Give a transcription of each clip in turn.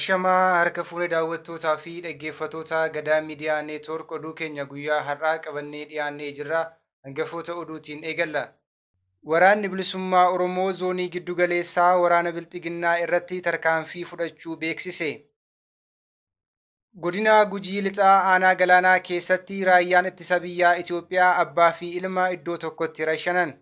Ashamaa harka fuune daawwattootaa fi dhaggeeffattoota Gadaa Miidiyaa Neetwoork oduu keenya guyyaa har'aa qabannee dhiyaannee jirra. Hangafoota oduutiin eegalla. Waraanni Bilisummaa Oromoo zoonii giddugaleessaa waraana Bilxiginnaa irratti tarkaanfii fudhachuu beeksise. Godina Gujii Lixaa Aanaa Galaanaa keessatti raayyaan ittisa biyyaa Itoophiyaa abbaa fi ilma iddoo tokkotti rashanan.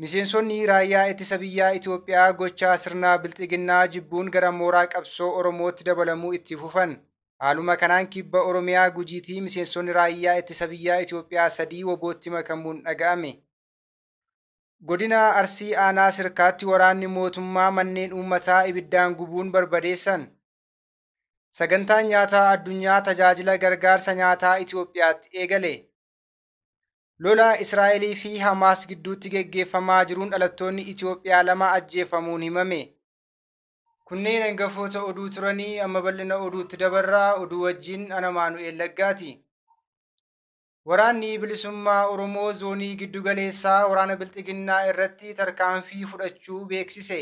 Miseensonni raayyaa ittisa biyyaa Itoophiyaa gochaa sirna Bilxiginnaa jibbuun gara mooraa qabsoo Oromootti dabalamuu itti fufan. Haaluma kanaan kibba Oromiyaa Gujiitii miseensonni raayyaa ittisa biyyaa Itoophiyaa 3 wobootti makamuun dhaga'ame. Godina Arsii Aanaa Sirkaatti waraanni mootummaa manneen uummataa ibiddaan gubuun barbadeessan. Sagantaan nyaataa addunyaa tajaajila gargaarsa nyaataa Itoophiyaatti eegale. Lola Israa'elii fi Hamaas gidduutti geggeeffamaa jiruun dhalattoonni Itoophiyaa 2 ajjeefamuun himame. Kunneen hangafoota oduu turanii amma bal'ina oduutti dabarraa oduu wajjin ana Maanu'eel Laggaati. Waraanni Bilisummaa Oromoo zoonii giddugaleessaa waraana Bilxiginnaa irratti tarkaanfii fudhachuu beeksise.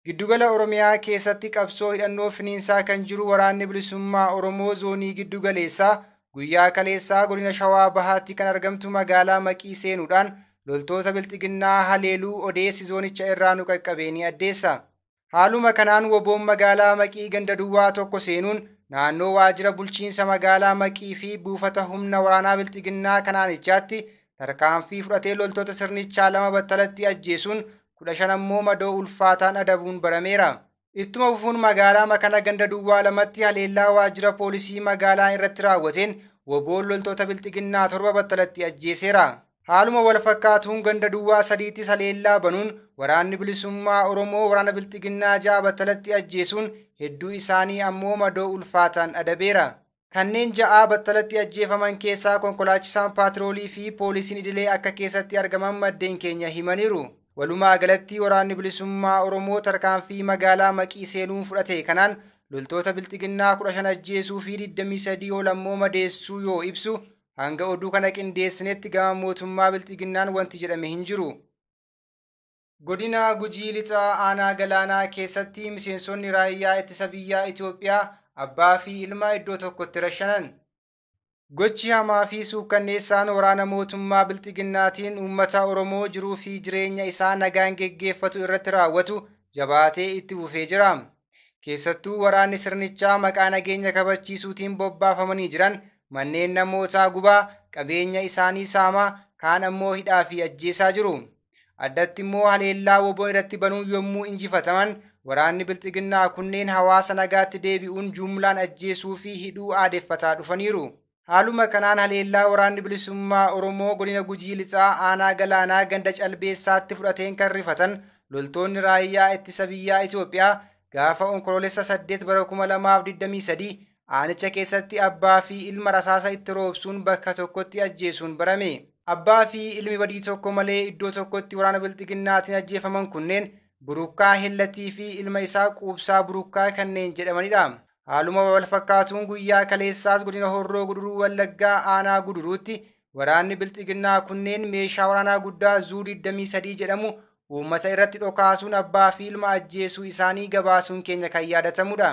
Giddugala Oromiyaa keessatti qabsoo hidhannoo finiinsaa kan jiru waraanni Bilisummaa Oromoo zoonii giddugaleessaa guyyaa kaleessaa godina Shawaa Bahaatti kan argamtu magaalaa Maqii seenuudhaan loltoota Bilxiginnaa haleeluu odeessi zoonicha irraa nu qaqqabee ni addeessa. Haaluma kanaan woboon magaalaa Maqii ganda duwwaa tokko seenuun naannoo waajjira bulchiinsa magaalaa Maqii fi buufata humna waraanaa Bilxiginnaa kanaanichaatti tarkaanfii fudhatee loltoota sirnichaa 2 battalatti ajjeesuun 15 ammoo madoo ulfaataan adabuun barameera. Ittuma fufuun magaalaa Makana ganda duwwaa 2tti haleellaa waajjira poolisii magaalaa irratti raawwateen woboon loltoota Bilxiginnaa 7 battalatti ajjeeseera. Haaluma wal fakkaatuun ganda duwwaa 3tti haleellaa banuun waraanni Bilisummaa Oromoo waraana Bilxiginnaa 6 battalatti ajjeesuun hedduu isaanii ammoo madoo ulfaataan adabeera. Kanneen 6 battalatti ajjeefaman keessaa konkolaachisaan paatroolii fi poolisiin idilee akka keessatti argaman maddeen keenya himaniiru. Walumaa galatti waraanni Bilisummaa Oromoo tarkaanfii magaalaa Maqii seenuun fudhate kanaan loltoota Bilxiginnaa 15 ajjeesuu fi 23 ol ammoo madeessuu yoo ibsu hanga oduu kana qindeessinetti gama mootummaa Bilxiginnaan wanti jedhame hin jiru. Godina Gujii Lixaa Aanaa Galaanaa keessatti miseensonni raayyaa ittisa biyyaa Itoophiyaa abbaa fi ilma iddoo tokkotti rashanan. Gochi hamaa fi suukkanneessaan waraana mootummaa Bilxiginnaatiin uummata Oromoo jiruu fi jireenya isaa nagaan geggeeffatu irratti raawwatu jabaatee itti fufee jira. Keessattuu waraanni sirnichaa maqaa nageenya kabachiisuutiin bobbaafamanii jiran manneen namootaa gubaa, qabeenya isaanii saamaa, kaan ammoo hidhaa fi ajjeesaa jiru. Addatti immoo haleellaa woboon irratti banuun yommuu injifataman waraanni Bilxiginnaa kunneen hawaasa nagaatti deebi'uun jumlaan ajjeesuu fi hidhuu aadeffataa dhufaniiru. Haaluma kanaan haleellaa waraanni Bilisummaa Oromoo godina Gujii Lixaa Aanaa Galaanaa ganda Calbeessaatti fudhateen kan rifatan loltoonni raayyaa ittisa biyyaa Itoophiyaa gaafa onkoloolessa 8 bara 2023 aanicha keessatti abbaa fi ilma rasaasa itti roobsuun bakka tokkotti ajjeesuun barame. Abbaa fi ilmi badii tokko malee iddoo tokkotti waraana Bilxiginnaatiin ajjeefaman kunneen Burukkaa Hellatii fi ilma isaa Quubsaa Burukkaa kanneen jedhamanidha. Haaluma wal fakkaatuun guyyaa kaleessaas godina Horroo Guduruu Wallaggaa Aanaa Guduruutti waraanni Bilxiginnaa kunneen meeshaa waraanaa guddaa Zuu 23 jedhamu uummata irratti dhokaasuun abbaa fi ilma ajjeesuu isaanii gabaasuun keenya kan yaadatamudha.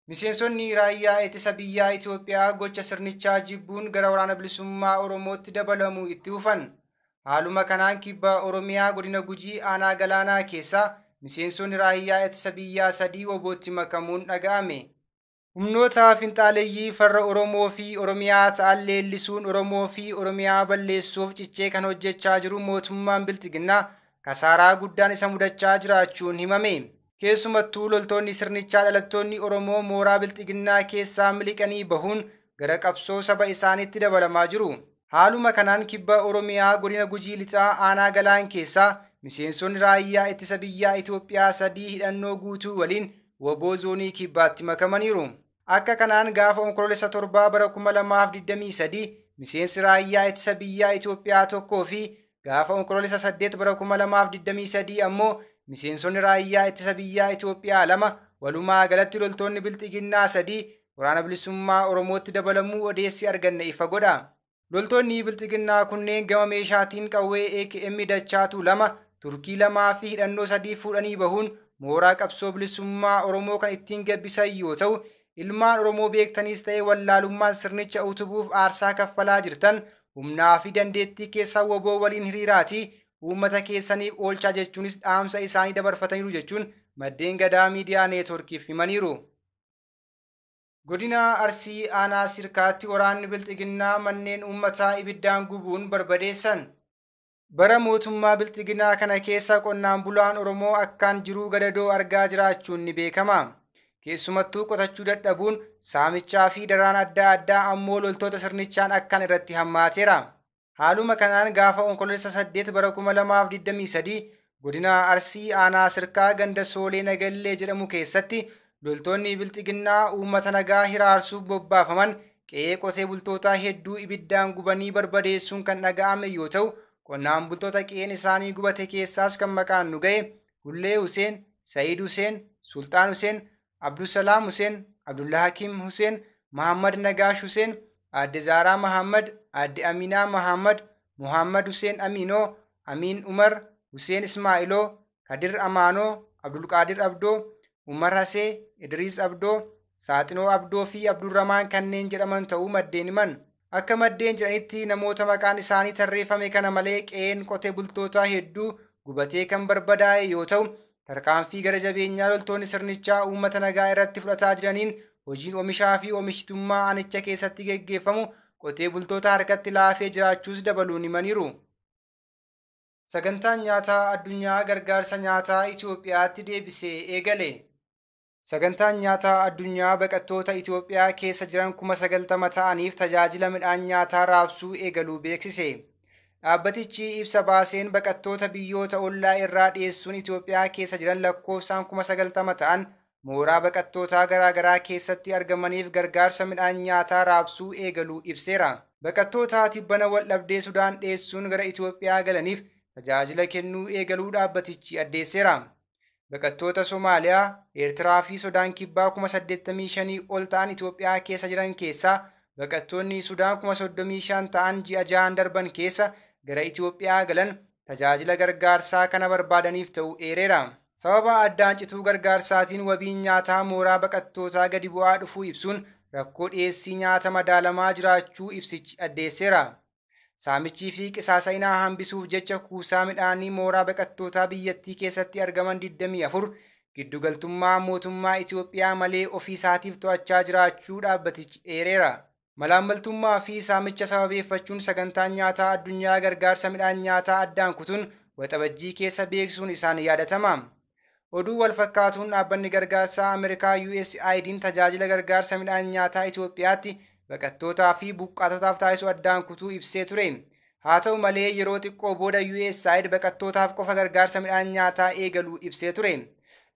Miseensonni raayyaa ittisa biyyaa Itoophiyaa gocha sirnichaa jibbuun gara waraana Bilisummaa Oromootti dabalamuu itti fufan. Haaluma kanaan kibba Oromiyaa godina Gujii Aanaa Galaanaa keessaa miseensonni raayyaa ittisa biyyaa 3 wobootti makamuun dhaga'ame. Humnoota finxaaleeyyii farra Oromoo fi Oromiyaa ta'an leellisuun Oromoo fi Oromiyaa balleessuuf cichee kan hojjechaa jiru mootummaan Bilxiginnaa kasaaraa guddaan isa mudachaa jiraachuun himame. Keessumattuu loltoonni sirnichaa dhalattoonni Oromoo mooraa Bilxiginnaa keessaa miliqanii bahuun gara qabsoo saba isaaniitti dabalamaa jiru. Haaluma kanaan kibba Oromiyaa godina Gujii Lixaa Aanaa Galaan keessaa miseensonni raayyaa ittisa biyyaa Itoophiyaa 3 hidhannoo guutuu waliin woboo zoonii kibbaatti makamaniiru. Akka kanaan gaafa onkoloolessa 7 bara 2023 miseensi raayyaa ittisa biyyaa Itoophiyaa 1 fi gaafa onkoloolessa 8 bara 2023 ammoo miseensonni raayyaa ittisa biyyaa Itoophiyaa 2 walumaa galatti loltoonni Bilxiginnaa 3 waraana Bilisummaa Oromootti dabalamuu odeessi arganne ifa godha. Loltoonni Bilxiginnaa kunneen gama meeshaatiin qawwee AKM dachaatu 2, Turkii 2 fi hidhannoo 3 fuudhanii bahuun mooraa qabsoo bilisummaa Oromoo kan ittiin gabbisan yoo ta'u, ilmaan Oromoo beektaniis ta'ee wallaalummaan sirnicha utubuuf aarsaa kaffalaa jirtan humnaa fi dandeettii keessaa WBO waliin hiriiraatii uummata keessaniif oolchaa jechuunis dhaamsa isaanii dabarfataniiru jechuun maddeen Gadaa Miidiyaa Neetworkiif himaniiru. Godina Arsii Aanaa Sirkaatti waraanni Bilxiginnaa manneen uummataa ibiddaan gubuun barbadeessan. Bara mootummaa Bilxiginnaa kana keessa qonnaan bulaan Oromoo akkaan jiruu gadadoo argaa jiraachuun ni beekama. Keessumattuu qotachuu dadhabuun saamichaa fi daraan adda addaa ammoo loltoota sirnichaan akkaan irratti hammaateera. Haaluma kanaan gaafa Onkoloolessa 8 bara 2023 godina Arsii Aanaa Sirkaa ganda Soolee Nagallee jedhamu keessatti loltoonni Bilxiginnaa uummata nagaa hiraarsuuf bobbaafaman qe'ee qotee bultootaa hedduu ibiddaan gubanii barbadeessuun kan dhaga'ame yoo ta'u, qonnaan bultoota qe'een isaanii gubate keessaas kan maqaan nu ga'e Hullee Huseen, Sa'iid Huseen, Sultaan Huseen, Abdusalaam Huseen, Abdullahakim Huseen, Mahammad Nagaash Huseen, Aadde Zaaraa Mahammad, Aadde Aminaa Mahammad, Muhammad Huseen Aminoo, Amiin Umar, Huseen Ismaa'iloo, Kadir Amaanoo, Abdulqaadir Abdoo, Umar Hasee, Idriis Abdoo, Saaxinoo Abdoo fi Abdurramaan kanneen jedhaman ta'uu maddeen himan. Akka maddeen jedhanitti namoota maqaan isaanii tarreeffame kana malee qe'een qotee bultootaa hedduu gubatee kan barbadaa'e yoo ta'u, tarkaanfii gara jabeenyaa loltoonni sirnichaa uummata nagaa irratti fudhataa jiraniin hojiin oomishaa fi oomishtummaa aanicha keessatti geggeeffamu qotee bultoota harkatti laafee jiraachuus dabaluun himaniiru. Sagantaan nyaataa addunyaa gargaarsa nyaataa Itoophiyaatti deebisee eegale. Sagantaan nyaataa addunyaa baqattoota Itoophiyaa keessa jiran 90,000 ta'aniif tajaajila midhaan nyaataa raabsuu eegaluu beeksise. Dhaabbatichi ibsa baaseen baqattoota biyyoota ollaa irraa dhiyeessuun Itoophiyaa keessa jiran lakkoofsaan 90,000 ta'an mooraa baqattootaa garaagaraa keessatti argamaniif gargaarsa midhaan nyaataa raabsuu eegaluu ibseera. Baqattoota tibbana wal dhabdee Sudaan dhiyeessuun gara Itoophiyaa galaniif tajaajila kennuu eegaluu dhaabbatichi addeesseera. Baqattoota Somaaliyaa, Eertiraa fi Sudaan kibbaa 85,000 ol ta'an Itoophiyaa keessa jiran keessaa baqattoonni Sudaan 35,000 ta'an ji'a 6 darban keessa gara Itoophiyaa galan tajaajila gargaarsaa kana barbaadaniif ta'uu eereera. Sababa addaan cituu gargaarsaatiin wabiin nyaataa mooraa baqattootaa gadi bu'aa dhufuu ibsuun rakkoo dhiyeessii nyaata madaalamaa jiraachuu ibsichi addeesseera. Saamichii fi qisaasa'inaa hambisuuf jecha kuusaa midhaanii mooraa baqattootaa biyyattii keessatti argaman 24 giddugaltummaa mootummaa Itoophiyaa malee ofii isaatiif to'achaa jiraachuu dhaabbatichi eereera. Malaammaltummaa fi saamicha sababeeffachuun sagantaan nyaataa addunyaa gargaarsa midhaan nyaataa addaan kutuun waxabajjii keessa beeksisuun isaan yaadatama. Oduu wal fakkaatuun dhaabbanni gargaarsaa Ameerikaa USAID'n tajaajila gargaarsa midhaan nyaataa Itoophiyaatti baqattootaa fi buqqaatotaaf taasisu addaan kutuu ibsee ture. Haa ta'u malee yeroo xiqqoo booda USAID baqattootaaf qofa gargaarsa midhaan nyaataa eegaluu ibsee ture.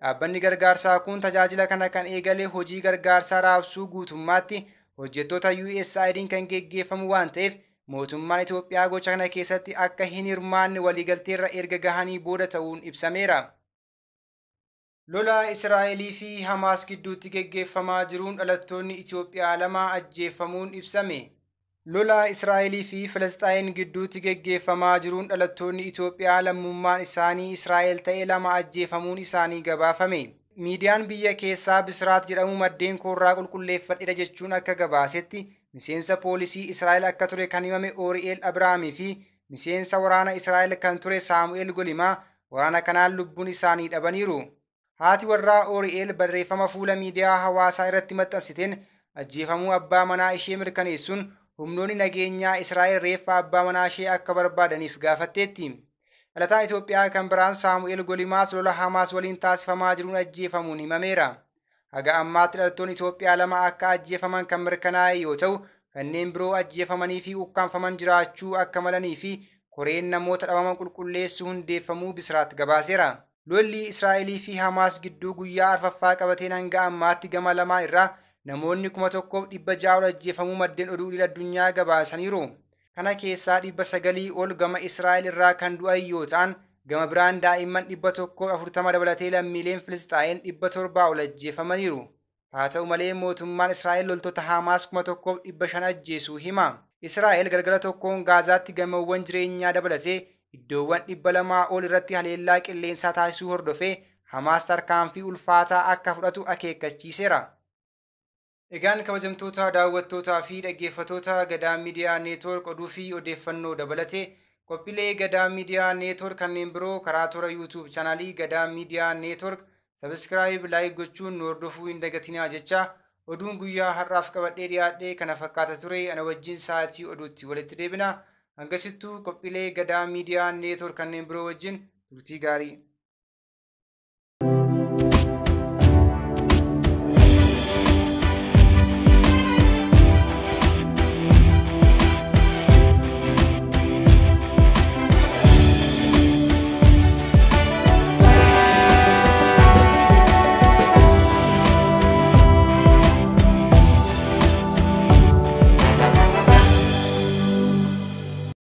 Dhaabbanni gargaarsaa kun tajaajila kana kan eegale hojii gargaarsaa raabsuu guutummaatti hojjettoota USAID'n kan geggeeffamu waan ta'eef mootummaan Itoophiyaa gocha kana keessatti akka hin hirmaanne waliigalteerra erga gahanii booda ta'uun ibsameera. Lola Israa'elii fi Hamaas gidduutti geggeeffamaa jiruun dhalattoonni Itoophiyaa lama ajjeefamuun ibsame. Lola Israa'elii fi Filisxaayin gidduutti geggeeffamaa jiruun dhalattoonni Itoophiyaa lammummaan isaanii Israa'el ta'e lama ajjeefamuun isaanii gabaafame. Miidiyaan biyya keessaa Bisraat jedhamu maddeen koorraa qulqulleeffadheera jechuun akka gabaasetti miseensa poolisii Israa'el akka ture kan himame Oori'eel Abiraamii fi miseensa waraana Israa'el kan ture Saamu'eel Golimaa waraana kanaan lubbuun isaanii dhabaniiru. Haati warraa Oori'eel barreeffama fuula miidiyaa hawaasaa irratti maxxansiteen ajjeefamuu abbaa manaa ishee mirkaneessuun humnoonni nageenyaa Israa'el reeffa abbaa manaa ishee akka barbaadaniif gaafatteetti. Dhalataan Itoophiyaa kan biraan Saamu'eel Golimaas lola Hamaas waliin taasifamaa jiruun ajjeefamuun himameera. Haga ammaatti dhalattoonni Itoophiyaa lama akka ajjeefaman kan mirkanaa'e yoo ta'u, kanneen biroo ajjeefamanii fi ukkaanfaman jiraachuu akka malanii fi koreen namoota dhabaman qulqulleessuu hundeeffamuu Bisraat gabaaseera. Lolli Israa'elii fi Hamaas gidduu guyyaa arfaffaa qabateen hanga ammaatti gama lamaan irraa namoonni 1600 ol ajjeefamuu maddeen oduu idil addunyaa gabaasaniiru. Kana keessaa 900 ol gama Israa'el irraa kan du'an yoo ta'an, gama biraan daa'imman 140 dabalatee lammiileen Filisxaa'een 700 ol ajjeefamaniiru. Haa ta'u malee mootummaan Israa'el loltoota Hamaas 1500 ajjeesuu hima. Israa'el galgala tokkoon Gaazaatti gamoowwan jireenyaa dabalatee iddoowwan 200 ol irratti haleellaa qilleensaa taasisuu hordofee Hamaas tarkaanfii ulfaataa akka fudhatu akeekkachiiseera. Egaan kabajamtoota daawwattootaa fi dhaggeeffattoota Gadaa Miidiyaa Neetwoork, oduu fi odeeffannoo dabalatee qophiilee Gadaa Miidiyaa Neetwoork kanneen biroo karaa toora YouTube chaanaalii Gadaa Miidiyaa Neetwoork sabiskiraayib, laayik gochuun nu hordofuu hin dagatinaa jecha, oduun guyyaa har'aaf qabadhee dhiyaadhee kana fakkaata ture. Ana wajjin sa'aatii oduutti walitti deebina. Hangasittuu qophiilee Gadaa Miidiyaa Neetwoork kanneen biroo wajjin turtii gaarii.